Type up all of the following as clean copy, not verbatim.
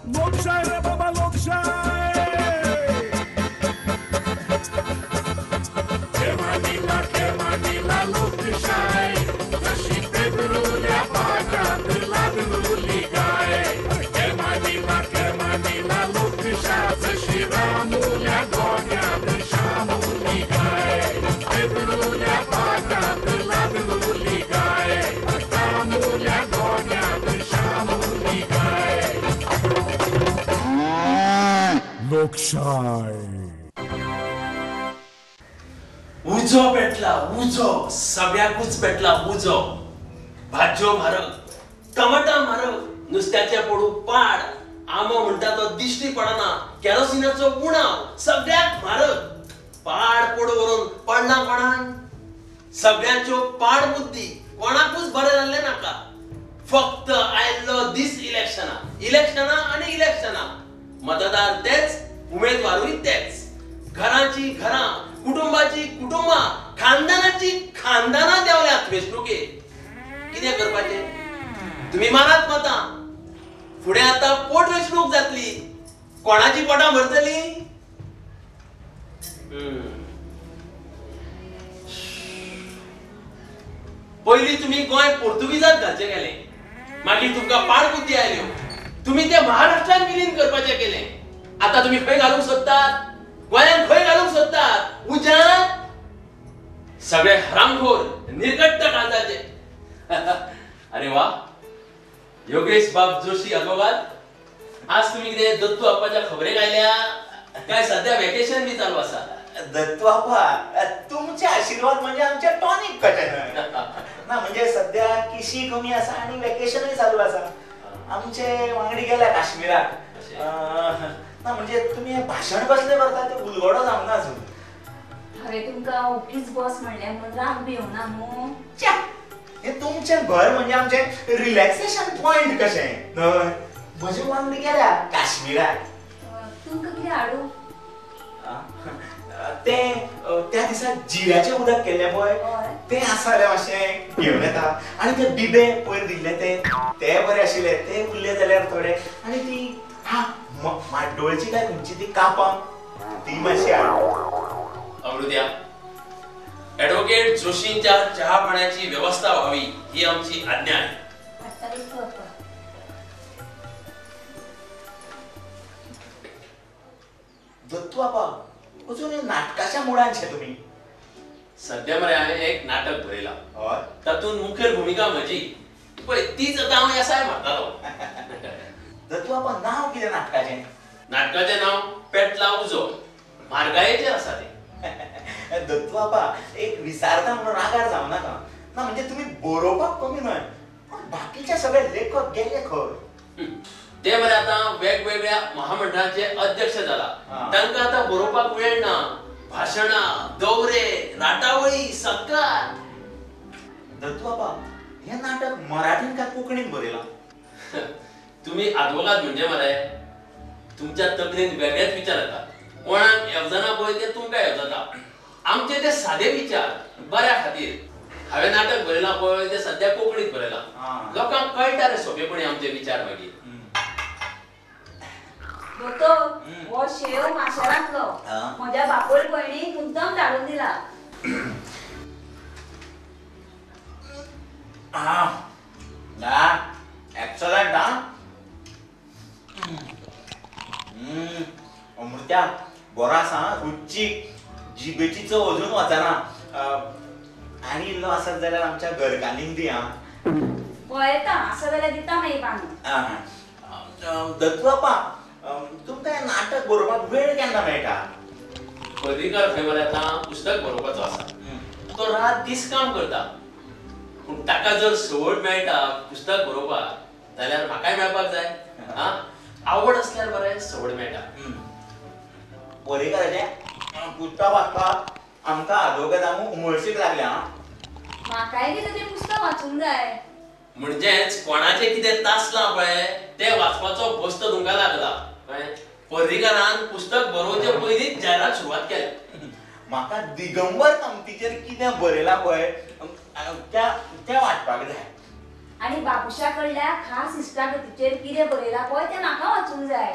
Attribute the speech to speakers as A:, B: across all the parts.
A: लोकशाय रे बाबा लोकशाय. केमानीला केमानीला लोकशाय, जशी पेदरुल्या पाटात लागलुली गाय. केमानीला केमानीला लोकशाय, जशी रामुल्या गोग्यात शामुली गाय. पेदरुल्या पाटात लागलुली गाय, रामुल्या गोग्यात शामुली गाय. लोकशाय.
B: उजो पेटला उजो, सगळ्याकूच पेटला उजो. भाजयो म्हारग, टमाटा म्हारग, नुस्त्याचे पडू पाड, आंबो म्हणटा तो दिश्टी पडना, केरोसिनाचो उणाव, सगळ्याक म्हारग. पाड पडू व्हरून पडला कोणाक? सगळ्यांच्यो पाड बुद्धी, कोणाकूच बरें जाल्लें नाका. फक्त आयल्लो दीस इलेक्शना, इलेक्शना आनी इलेक्शना. मतदार तेच, उमेदवारूय तेच. घराची घरां, कुटुंबाची कुटुंबां, खानदानाची खानदानां देंवल्यात वेंचणुकेत. कितें करपाचें? तुमी मारात मतां. फुडें आतां पोट वेंचणूक जातली, कोणाची पोटां भरतली? पयलीं तुमी गोंय पोर्तुगीजांत घालचें गेलें, मागीर तुमकां पाडबुद्दी आयल्यो, तुमी ते महाराष्ट्रान विलीन करपाचें केलें. आतां तुमी खंय घालूंक सोदतात? गोंयांत खंय घालूंक सोदतात? उज्यांत? सगळे हरामखोर, निर्गट्ट काळजाचे. अरे वा, योगेश बाब जोशी अदवोगाद, आज तुमी कितें दत्तू आप्पाच्या खबरेक आयल्या काय सध्या वेकेशन बी चालू आसा?
C: दत्तू आप्पा, तुमचे आशीर्वाद म्हणजे आमचे टॉनिक कशें न्हय ना. म्हणजे सध्या किशी कमी आसा आनी वेकेशनूय चालू आसा. आमचे वांगडी गेल्या काश्मीराक. ना म्हणजे तुमी हें भाशण कसलें करता तें उलगडो जावंक ना अजून.
D: हांवें तुमकां ओगीच बस म्हणलें म्हणून राग बी येवना न्हू?
C: च्या, हें तुमचें घर म्हणजे आमचें रिलॅक्सेशन पॉयंट कशें न्हय. म्हजे वांगडी गेल्या काश्मीराक.
D: तुमकां कितें हाडूं?
C: तें त्या दिसा जिऱ्याचें उदक केल्लें पळय, तें आसा जाल्यार मातशें घेवन येता. आनी ते बिबे पयर दिल्ले ते ते बरे आशिल्ले, ते उरले जाल्यार थोडे. आनी ती हा माड्डोळची काय खंयची ती कापां, ती मातशी हाड.
B: अमृत्या, ॲडव्होकेट जोशींच्या चहा पाण्याची व्यवस्था व्हावी ही आमची आज्ञा आहे.
C: दत्तू आपा, अजून नाटकाच्या मुळांचे तुमी?
B: सध्या मरे हांवें एक नाटक बरयलां, तातूंत मुखेल भुमिका म्हजी. पळय तीच आतां हांव येसाय मारतालो.
C: दत्तू आपा, नांव कितें नाटकाचें?
B: नाटकाचें नांव पेटला उजो. म्हारगायेचेर आसा तें.
C: दत्तू आपा, एक विचारता म्हणून रागार जावं नाका. ना म्हणजे तुमी बरोवपाक कमी न्हय, पूण बाकीचे सगळे लेखक गेले खंय?
B: ते मरे आतां वेगवेगळ्या महामंडळाचे अध्यक्ष जाला, तांकां आतां बरोवपाक वेळ ना. भाशणां, दौरे, राटावळी, सत्कार.
C: दत्तू आपा, हें नाटक मराठीन काय कोंकणीन बरयलां?
B: तुमी आदवोगाद म्हणजे मरे तुमच्या तकलेन वेगळेच विचार येता. कोणाक येवजना पळय ते तुमकां येवजता. आमचे ते सादे विचार बऱ्या खातीर. हांवें नाटक बरयलां पळय तें सद्या कोंकणीत बरयलां, लोकांक कळटा रे सोंपेपणी आमचे विचार मागीर.
D: दोतोर, हो शेव माशेलांतलो, म्हज्या बापोल भयणीक मुद्दम धाडून दिला.
C: एक्सलंट. हा अमृत्या, बरो आसा, रुचीक, जिबेची चव अजून वचना. आनी इल्लो आसत जाल्यार आमच्या घरकान्नीक दी. हा
D: पळयता, आसा जाल्यार दिता मागीर बांदून.
C: दत्तू आपा, तुमकां हें नाटक बरोवपाक वेळ केन्ना मेळटा?
B: पर्रीकार खंय मरे आतां पुस्तक बरोवपाचो आसा, तो रात दीस काम करता. पूण ताका जर सवड मेळटा पुस्तक बरोवपाक जाल्यार म्हाकाय मेळपाक जाय. हा, आवड आसल्यार बरें सवड मेळटा.
C: पर्रीकाराचें पुस्तक वाचपाक आमकां आदवोगादांक उमळशीक लागल्या.
D: म्हाकाय बी तेजें पुस्तक वाचूंक जाय.
B: म्हणजेच कोणाचें कितें तासलां पळय तें वाचपाचो बस्तो तुमकां लागला. पर्रीकारान पुस्तक बरोवचे पयलींच जायरात सुरवात केल्या.
C: म्हाका दिगंबर कामतीचेर कितें बरयलां पळय तें वाचपाक जाय.
D: आनी बाबुशा कडल्या खास इश्टागतीचेर कितें बरयलां पळय तें म्हाका वाचूंक जाय.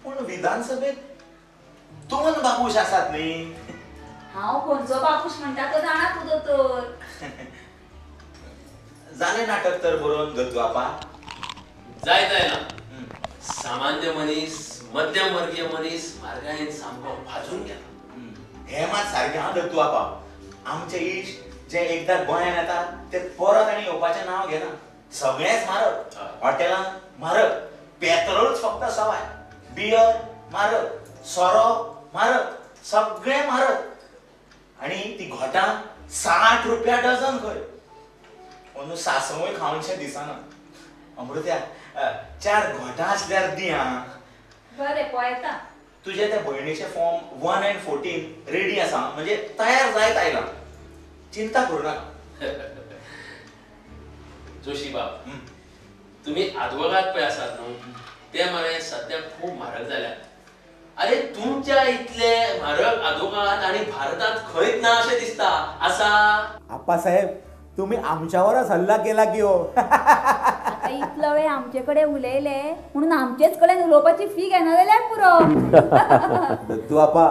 C: पूण विधानसभेत दोन बाबूश आसात न्ही.
D: हांव खंयचो बाबूश म्हणटा तो जाणा तूं दोतोर.
C: जालें नाटक तर बरोवन दत्तू आपा?
B: जाय जायना. सामान्य मनीस, मध्यम वर्गीय मनीस म्हारगायेन सामको भाजून गेला.
C: हें मात सारकें हां दत्तू आपा, आमचे इश्ट जे एकदां गोंयांत येतात ते परत आनी येवपाचें नांव घेना. सगळेंच म्हारग, हॉटेलां म्हारग, पेत्रोलच फक्त सवाय, बियर म्हारग, सोरो म्हारग, सगळें म्हारग. आनी ती घोटां 60 रुपया डझन खंय. अंदू सासवूय खावनशें दिसना. अमृत्या, 4 घोटां आसल्यार दी आं.
D: बरें पळयता.
C: तुजे त्या भयणीचे फॉर्म 1 आनी 14 रेडी आसा, म्हणजे तयार जायत आयला, चिंता करू नाका.
B: जोशी बाब, तुम्ही आदवोगाद पळय आसात न्हू, ते मरे सद्या खूब म्हारग जाल्यात. अरे तुमच्या इतले म्हारग आदवोगाद आनी भारतांत खंयच ना अशें दिसता आसा.
C: आप्पासाहेब, तुम्ही आमच्यावरच हल्ला केला की हो.
D: आता इतलो वेळ आमचे कडेन उलयले म्हणून आमचेच कडेन उलोवपाची फी घेना जाल्यार पुरो.
C: दत्तू आपा,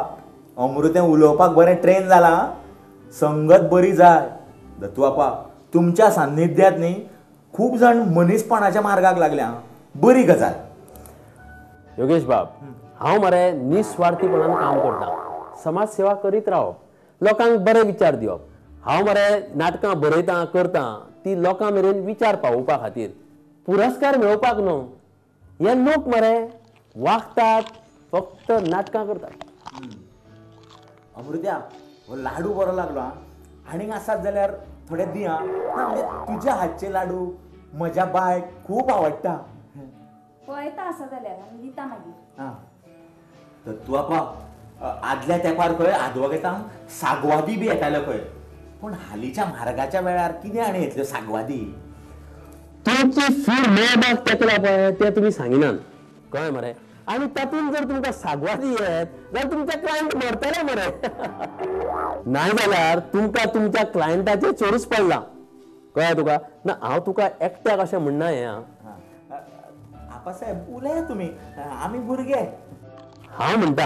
C: अमृतें उलोवपाक बरें ट्रेन जाला, संगत बरी जाय. दत्तू आपा, तुमच्या सान्निध्यांत न्ही खूब जाण मनीसपणाच्या मार्गाक लागल्या, बरी गजाल.
B: योगेश बाब, हांव मरे निस्वार्थीपणान काम करता, समाज सेवा करीत रावप, लोकांक बरे विचार दिवप. हांव मरे नाटकां बरयतां करता ती लोकां मेरेन विचार पावोवपा खातीर, पुरस्कार मेळोवपाक न्हू. हे लोक मरे वागतात फक्त नाटकां करतात.
C: अमृत्या, हो लाडू बरो लागलो आं, आनीक आसात जाल्यार थोडे दी आं. म्हणजे तुज्या हातचे लाडू म्हज्या बायक खूब आवडटा.
D: पळयता आसा जाल्यार आमी दिता मागीर.
C: आं दत्तू आपा, आदल्या तेंपार खंय आदवोगादांक सागवादी बी येताल्यो खंय, पूण हालींच्या म्हारगाच्या वेळार कितें आनी येतल्यो सागवादी.
B: तुमची फी मेळपाक तेकला पळय तें तुमी सांगिनात, कळ्ळें मरे. आनी तातूंत जर तुमकां सागवादी येत जाल्यार तुमचे क्लायंट मरतले मरे. नाय जाल्यार तुमकां तुमच्या क्लायंटाचेर चोरूच पडला, कळ्ळें तुका. ना हांव तुका एकट्याक अशें म्हणना हें.
C: आपासाहेब उलया तुमी, आमी भुरगे.
B: हांव म्हणटा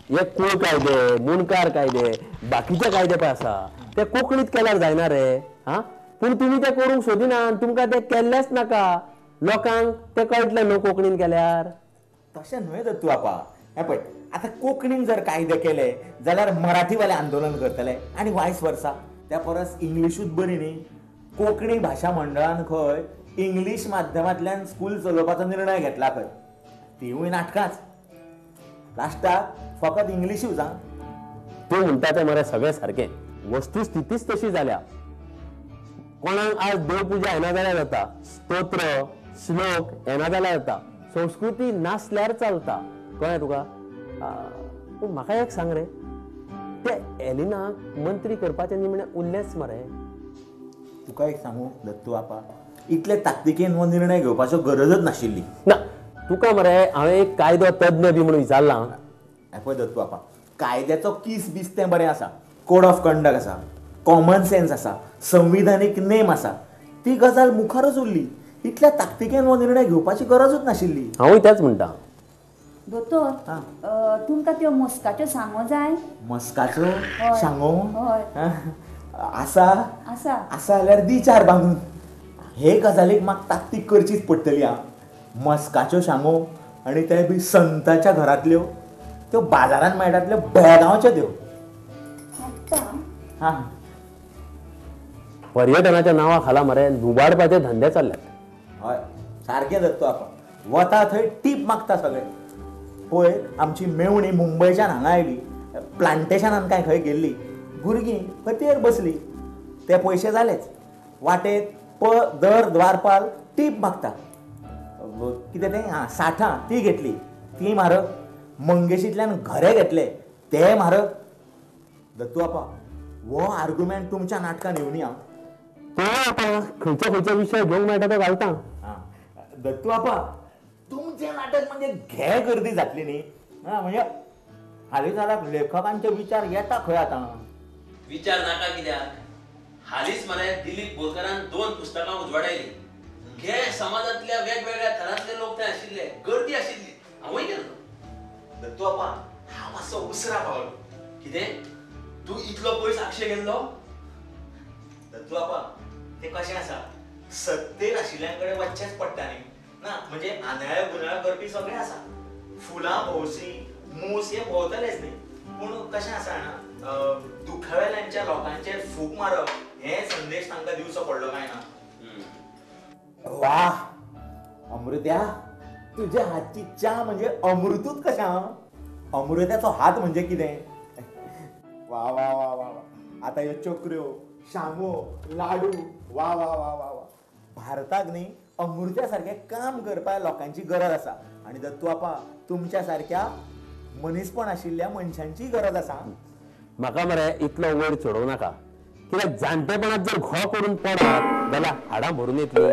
B: हे कूळ कायदे, मुणकार कायदे, बाकीचे कायदे पळय आसा ते कोंकणीत केल्यार जायना रे. हां, पूण तुमी ते करूंक सोदिना, तुमकां ते केल्लेच नाका, लोकांक ते कळटलें न्हू कोंकणीन केल्यार.
C: तशें न्हय दत्तू आपा, हें पळय आतां कोंकणीन जर कायदे केले जाल्यार मराठीवाले आंदोलन करतले आनी वायस वर्सा. त्या परस इंग्लिशूच बरी न्ही. कोंकणी भाशा मंडळान खंय इंग्लीश माध्यमांतल्यान स्कूल चलोवपाचो निर्णय घेतला खंय, तिवूय नाटकांच. लास्टाक फकत इंग्लिशूच. आं,
B: तूं म्हणटा तें मरे सगळें सारकें, वस्तुस्थितीच तशी जाल्या. कोणाक आज देवपुजा येना जाल्यार जाता, स्तोत्र श्लोक येना जाल्यार जाता, संस्कृती नासल्यार चलता, कळ्ळें तुका. पूण म्हाका एक सांग रे, ते एलिनाक मंत्री करपाचें निमणें उरलेंच मरे.
C: तुका एक सांगू दत्तू आपा, इतले ताकतिकेन हो निर्णय घेवपाचो गरजच नाशिल्ली.
B: ना तुका मरे हांवें एक कायदो तज्ञ बी म्हणून विचारलां.
C: पळय दत्तू आपा, कायद्याचो कीस बीस तें बरें आसा, कोड ऑफ कंडक्ट आसा, कॉमन सेन्स आसा, संविधानीक नेम आसा, ती गजाल मुखारच उरली. इतल्या ताकतिकेन हो निर्णय घेवपाची गरजूच नाशिल्ली.
B: हांवूय तेंच म्हणटा.
D: दोतोर, तुमकां त्यो मस्काच्यो सांगो जाय?
C: मस्काच्यो सांगो आसा?
D: आसा.
C: आसा जाल्यार दी 4 बांदून. हे गजालीक म्हाका ताकतीक करचीच पडटली. आं, मस्काच्यो सांगो आनी ते बी संताच्या घरांतल्यो, त्यो बाजारांत मेळटातल्यो बेळगांवच्यो त्यो. हां,
B: पर्यटनाच्या नांवा खाला मरे लुबाडपाचे धंदे चल्ल्यात.
C: हय सारकें दत्तू आपा, वता थंय टीप मागता सगळे. पळय आमची मेवणी मुंबयच्यान हांगा आयली, प्लांटेशनान काय खंय गेल्ली, भुरगीं हतयेर बसली, ते पयशे जालेच. वाटेत प दर द्वारपाल टीप मागता, कितें तें, हां 60 ती घेतली, ती म्हारग. मंगेशींतल्यान घरे घेतले ते म्हारग. दत्तू आपा, हो आर्ग्युमेंट तुमच्या नाटकान येवनी. हांव
B: आतां खंयचो खंयचो विशय घेवंक मेळटा तो घालता.
C: दत्तू आपा, तुमचें नाटक म्हणजे घे गर्दी जातली न्ही. म्हणजे हालीं जाल्यार लेखकांचे विचार येता खंय आतां.
B: विचार नाका कित्याक, हालींच मरे दिलीप बोरकारान 2 पुस्तकां उजवाडायलीं. सगळे समाजांतल्या वेगवेगळ्या थरांतले लोक थंय आशिल्ले, गर्दी आशिल्ली. हांवूय गेल्लो.
C: दत्तू आपा हांव मातसो उसरा पावलो.
B: कितें तूं इतलो पयस आक्षे गेल्लो?
C: दत्तू आपा तें कशें आसा, सत्तेर आशिल्ल्यां कडेन वचचेंच पडटा न्ही. ना म्हणजे आंधळ्या गुंधळ्या करपी सगळे आसा, फुलां भोवसी मूस हे भोंवतलेच न्ही. पूण कशें आसा ना, दुखावेल्यांच्या लोकांचेर फूक मारप हे संदेश तांकां दिवचो पडलो काय ना. वा अमृत्या, तुझ्या हातची च्या म्हणजे अमृतूच कशें. अमृत्याचो हात म्हणजे कितें. वा वा वा वा वा. आतां ह्यो चकऱ्यो, शांगो, लाडू, वा वा वा वा वा. भारताक न्ही अमृत्या सारकें काम करपाक लोकांची गरज आसा. आनी दत्तू आपा तुमच्या सारक्या मनीसपण आशिल्ल्या मनशांची गरज आसा.
B: म्हाका मरे इतलो वयर चडोवं नाका, कित्याक जाणटेपणांत जर घो करून पडत जाल्यार हाडां भरून येतली.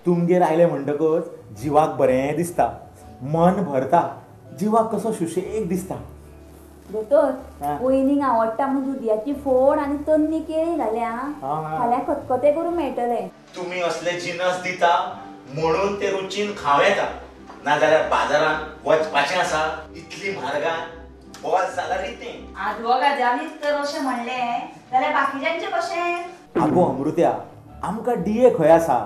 C: तुमगेर आयले म्हणटकच जिवाक बरें दिसता, मन भरता, जिवाक कसो सुशेग दिसता.
D: दोतोर, वयनीक आवडटा म्हूण दुदयाची फोड आनी तन्नी केळी घाल्या, फाल्यां खतखतें करूंक मेळटलें.
C: तुमी असले जिनस दिता म्हणून ते रुचीन खावं येता, नाजाल्यार बाजारांत वचपाचें आसा इतली म्हारगाय, बॉस जाल्यार रितें.
D: आदवोगादांनीच तर अशें म्हणलें जाल्यार बाकीच्यांचें कशें?
C: आगो अमृत्या, आमकां डीए खंय आसा,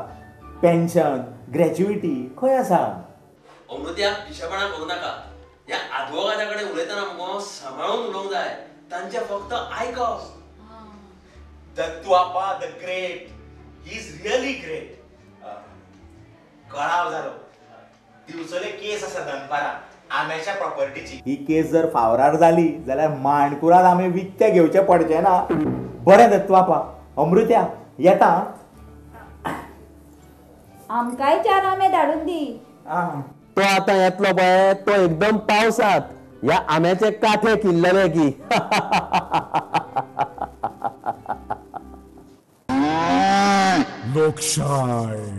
C: पेन्शन, ग्रॅच्युइटी खंय आसा?
B: अमृत्या पिशेपणां करूं नाका. ह्या आदवोगादा कडेन उलयतना मुगो सांबाळून उलोवंक जाय, तांचें फक्त आयकप.
C: दत्तू आपा the great, he is really great. कळाव जालो, दिवचले केस आसा दनपारां आम्याच्या प्रॉपर्टीची. ही केस जर फावरार जाली जाल्यार माणकुरात आमी विकते घेवचे पडचे ना. बरें दत्तू आपा, अमृत्या येता.
D: आमकांय चार आंबे धाडून दी.
B: तो आतां येतलो पळय तो एकदम पावसात ह्या आंब्याचे काठे किल्लले की.
A: लोकशाय.